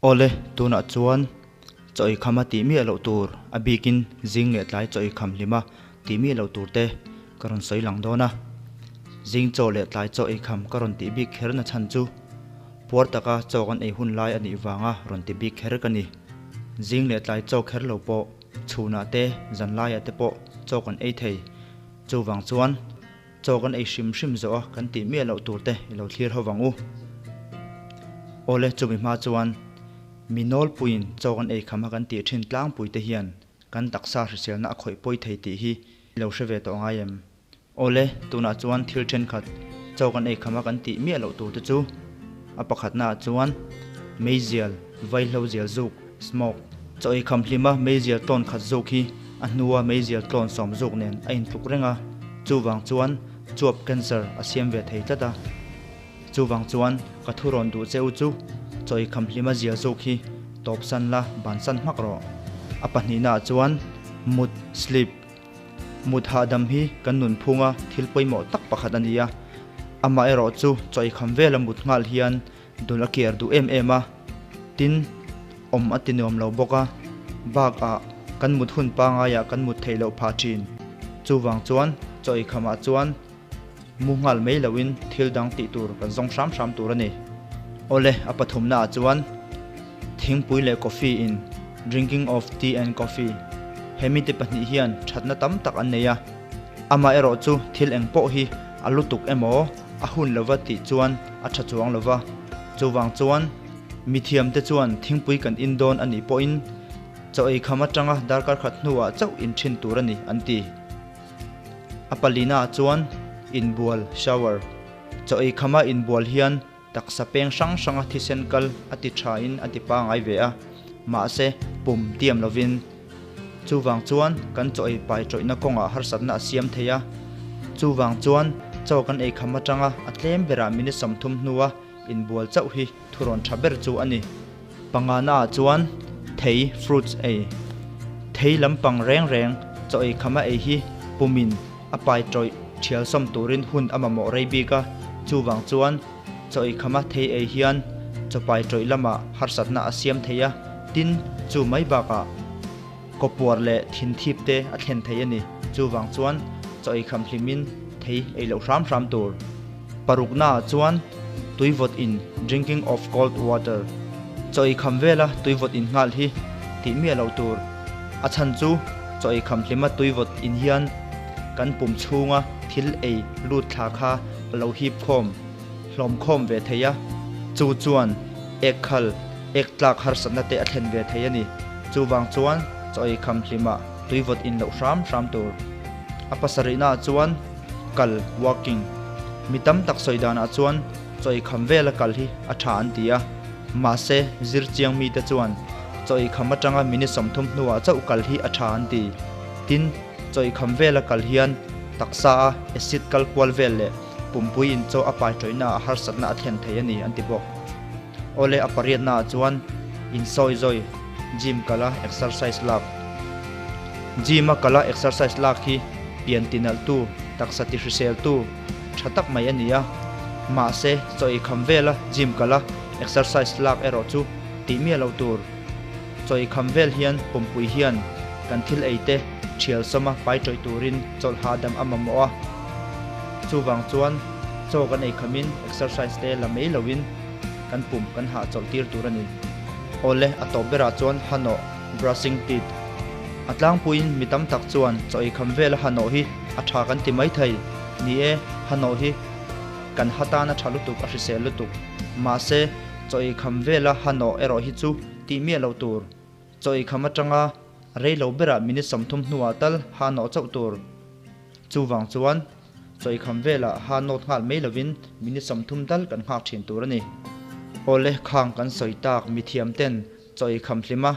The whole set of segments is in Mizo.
Awle, tunah chuan chaw ei kham a tih miah loh tur, a bikin zing leh tlai chaw ei kham hlima tih miah loh tur te ka rawn sawi lang dawn a. Zing chaw leh tlai chaw ei kham ka rawn tih bik kher na chhan chu puar taka chaw kan ei hun lai a nih vanga rawn ti bik kher ka ni. Zing leh tlai chaw kher lo pawh chhunah te zan laiah te pawh chaw kan ei thei. Chuvang chuan Chaw kan ei hrim hrim zawh a kan tih miah loh tur te i lo thlir ho vang u. Awle chumi hma chuan mi nawlpuiin chaw kan ei kham a kan tih thin tlangpui te hian kan taksa hriselna a khawih pawi thei tih hi i lo hre ve tawh ngai em? Awle tunah chuan thil thenkhat chaw kan ei kham a kan tih miah loh tur te chu a pakhatna ah chuan meizial vaihlo zial zuk, smoke, chaw ei kham hlima meizial tlawn khat zuk hi a hnua meizial tlawn sawm zuk nen a intluk reng a, chuvang chuan chuap cancer a siam ve thei tlat a. Chuvang chuan ka thu rawn duh che u chu chaw ei kham hlima zial zuk hi tawp san la bansan hmak rawh. A pahnihna ah chuan mut, sleep, mut hahdam hi kan nunphunga thil pawimawh tak pakhat a ni a, amaherawh chu chaw ei kham vela mut nghal hian Dul a kiar duh em em a, tin, awm a ti nuam lo bawk a, bakah kan mut hun pangaiah kan mut theih loh phah thin. Chuvang chuan chaw ei khamah chuan mu nghal mai loin thil dang tih tur kan zawng hram hram tur a ni. Awle, a pathumnaah chuan thingpui leh coffee in, drinking of tea and coffee, he mite pahnih hian thatna tam tak an nei a, amaherawh chu thil eng pawh hi a lutuk emaw, A hun lova tih chuan a tha chuang lova, chuvang chuan mithiamte chuan thingpui kan in dawn a nih pawhin chaw ei kham atanga darkar khat hnuah chauh in thin tur a ni an ti. A palina ah chuan inbual, shower, chaw ei khama inbual hian taksa peng hrang hranga thisen kal a ti tha in a ti pangai ve a, mahse pum tiam lovin. Chuvang chuan kan chaw ei pai tawihna kawngah harsatna a siam thei a. Chuvang chuan chaw kan ei kham atanga a tlem berah minute 30 hnua inbual chauh hi thurawn tha ber chu a ni. Pangana ah chuan thei, fruits, ei. Thei lampang reng reng chaw ei khama ei hi pumin a pai tawih thial sawm turin hun a mamawh rei bik a. Chuvang chuan Chaw ei khama thei ei hian chaw pai tawih lamah harsatna a siam thei a, tin, chu mai bakah kawpuar leh thinthip te a thlen thei a ni. Chuvang chuan chaw ei kham hlimin thei ei loh hram hram tur. Paruknaah chuan tuivawt in, drinking of cold water, chaw ei kham vela tuivawt in nghal hi tih miah loh tur. A chhan chu chaw ei kham hlima tuivawt in hian kan pum chhunga thil ei lut thla kha a lo hip khawm. hlawm khawm ve thei a, chu chuan ek khal, ek tlak harsatna te a thlen ve thei a ni. Chuvang chuan chaw ei kham hlimah tuivawt in loh hram hram tur. A pasarihnaah chuan kal, walking, mi tam tak sawi danah chuan chaw ei kham vela kal hi a tha an ti a, mahse zir chiang mite chuan chaw ei kham atanga minute 30 hnuah chauh kal hi a tha an ti. Tin, chaw ei kham vela kal hian taksa a acid kal kual vel leh Pumpui in chaw a pai tawihna ah harsatna a thlen thei a ni an ti bawk. Awle a pariatna ah chuan in sawi zawi, gym kala exercise lak. Gym a kala exercise lak hi pian tinalh tu, taksa ti hrisel tu tha tak mai a ni a. Mahse chaw ei kham vela gym kala exercise lak erawh chu tih miah loh tur. Chaw ei kham vel hian pumpui hian kan thil ei te thial sawma pai tawih turin chawlh hahdam a mamawh a. Chuvang chuan chaw kan ei khamin exercise te la mai loin kan pum kan hah chawlh tir tur a ni. Awle, a tawp berah chuan hanawh, brushing teeth. A tlangpuiin mi tam tak chuan chaw ei kham vela hanawh hi a tha kan ti mai thei. Ni e, hanawh hi kan ha tan a tha lutuk, a hrisel lutuk. Mahse, chaw ei kham vela hanawh erawh hi chu tih miah loh tur. Chaw ei kham atanga rei lo berah minute 30 hnuah tal ha nawh chauh tur. Chuvang chuan chaw ei kham velah ha nawt nghal mai lovin minute 30 tal kan nghak thin tur a ni. Awle khang kan sawi tak mithiam ten chaw ei kham hlima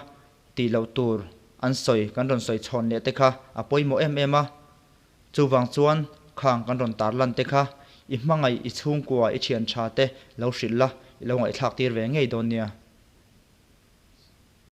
tih loh tur an sawi kan rawn sawi chhawn leh te kha a pawimawh em em a. Chuvang chuan khang kan rawn tar lan te kha i hmangaih i chhungkua i thian tha te lo hrilh la i lo ngaihthlak tir ve ngei dawn nia.